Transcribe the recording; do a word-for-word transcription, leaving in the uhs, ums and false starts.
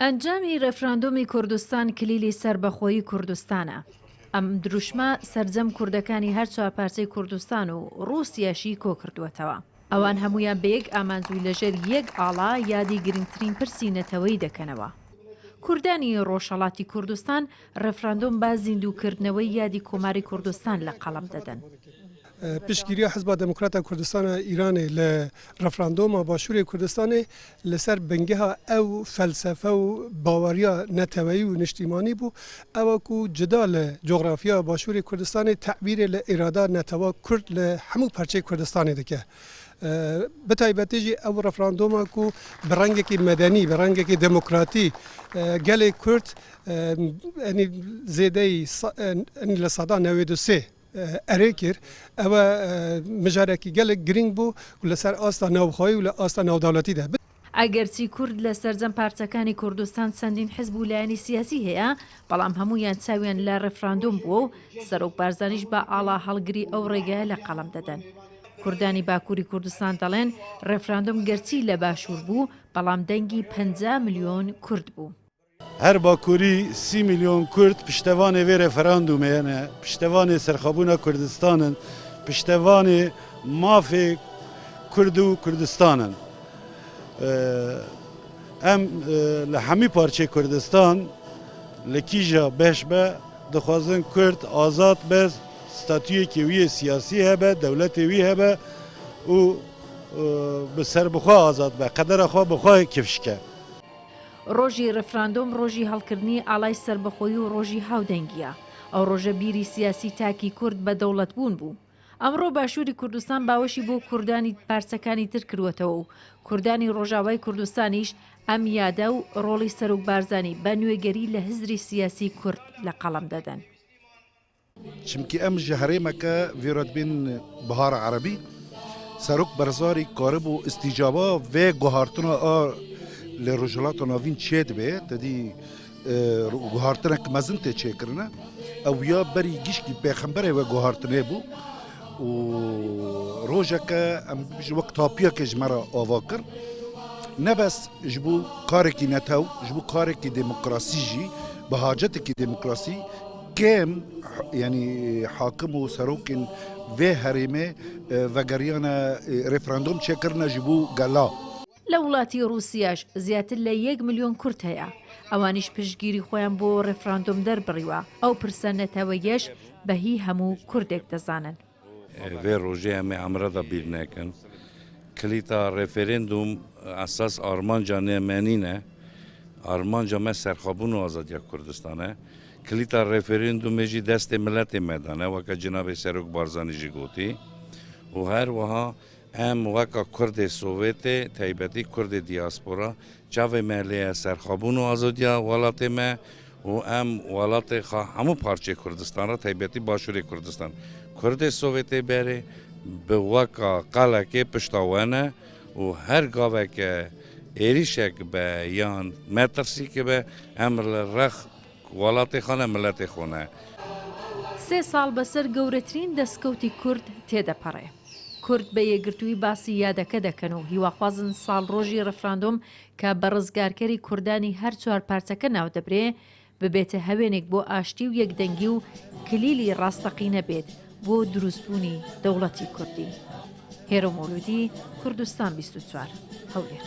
ئەنجامی ڕێفراندۆمی کوردستان کلیلی سەربەخۆیی کوردستانە. ئەم دروشمە سەرجەم کوردەکانی هەر چوار پارچەی کوردستان و ڕووسیاشی کۆکردووەتەوە. ئەوان هەمویان بە یەک ئامانج و لەژێر یەک ئاڵا یادی گرنگترین پرسی نەتەوەیی دەکەنەوە. کوردانی ڕۆژهەڵاتی کوردستان ڕێفراندۆم بە زیندووکردنەوەی یادی کۆماری کوردستان لە قەڵەم دەدەن. Piştgiriya Hizba Demokrata Kurdistana Îranê li referanduma Başûrê Kurdistanê li ser bingeha ew felsefe û baweriya neteweyî û niştîmanî bû, ew e ku cida li coxrafiya Başûrê Kurdistanê tevîrê li îrada netewa Kurd li hemû parçeyê Kurdistanê dike. Bi taybetî jî ew referanduma ku bi rengekî medenî, bi rengekî demokratî gelê Kurd, yanî zêdeyî yanî li seda newêd û sê erê kir. Ew e mijarekî gelek girîng bû û li ser asta navxweyî û li asta navdewletî de. ئەگەرچی کورد لە سەرجەم پارچەکانی کوردستان چەندین حزب و لایەنی سیاسی هەیە، بەڵام هەموویان چاویان لە ڕێفراندۆم بووە و سەرۆک بارزانیش بە ئاڵا هەڵگری ئەو ڕێگایە لە قەڵەم دەدەن. کوردانی باکووری کوردستان دەڵێن ڕێفراندۆم گەرچی لە باشوور بوو، بەڵام دەنگی پەنجا ملیۆن کورد بوو. Her Bakurî sî milyon Kurd piştevanê vê referandumê ne, piştevanê serxwebûna Kurdistan in, piştevanê mafê Kurd û Kurdistan in. Em li hemî parçeyê Kurdistan li kîja beş be, dixwazin Kurd azad be, statuyekî wî yê siyasî hebe, dewletê wî hebe û bi serbixwe azad be, qedera xwe bi xwe kifş ke. ڕۆژی ڕێفراندۆم ڕۆژی هەڵکردنی ئاڵای سەربەخۆیی و ڕۆژی هاودەنگییە. ئەو ڕۆژە بیری سیاسی تاکی کورد بە دەوڵەتبوون بوو. ئەمڕۆ باشووری کوردستان باوەشی بۆ کوردانی پارچەکانی تر کردووەتەوە و کوردانی ڕۆژاوای کوردستانیش ئەم یادە و ڕۆڵی سەرۆک بارزانی بە نوێگەری لە هزری سیاسی کورد لە قەڵەم دەدەن. Çimkî em ji herêmeke vê re dibên bihara erebî. Serok Barzanî karibû îstîcaba vê guhartina a li Rojhilata Navîn çêdibe, te dî guhartinek mezin tê çêkirine. Ew ya berî gişkî pêxemberê wê guhartinê bû û rojeke em bibêjin wek tapiyeke ji me re ava kir. Ne bes ji bo karekî netew, ji bo karekî demokrasî jî, bi hacetekî demokrasî, kêm, yanî hakim û serokên vê herêmê vegeriyane referandûm çêkirine ji bo gela. لە وڵاتی ڕووسیاش زیاتر لە یەک ملیۆن کورد هەیە، ئەوانیش پشتگیری خۆیان بۆ ڕێفراندۆم دەربڕیوە، ئەو پرسە نەتەوەیەش بە هی هەموو کوردێک دەزانن. Vê rojê em ê emre de bîr nekin. Kilîta referandûm esas armanca me nîne. Armanca me serxwebûn û azadiya Kurdistan e. Kilîta referandûmê jî destê miletê me de ne, weke Cenabê Serok Barzanî jî gotî. Û her wiha em weka Kurdê Sovêtê, taybetî Kurdê diaspora, çavê me lê ye serxwebûn û azadiya welatê me û em welatê xwe hemû parçeyê Kurdistan re, taybetî Başûrê Kurdistan, Kurdê Sovêtê berê bi weka qelekê pişta we ne û her gaveke êrîşek be yan metirsîkê be, em li rex welatê xwe ne, miletê xwe ne. سێ ساڵ بەسەر گەورەترین دەستکەوتی کورد تێدەپەڕێ. کورد بە یەکگرتووی باسی یادەکە دەکەن و هیواخوازن ساڵڕۆژی ڕێفراندۆم کە بە ڕزگارکەری کوردانی هەر چوار پارچەکە ناودەبرێ، ببێتە هەوێنێک بۆ ئاشتی و یەکدەنگی و کلیلی ڕاستەقینە بێت بۆ دروستبوونی دەوڵەتی کوردی. هێرۆ مولودی، کوردستان بیست و چوار، هەولێر.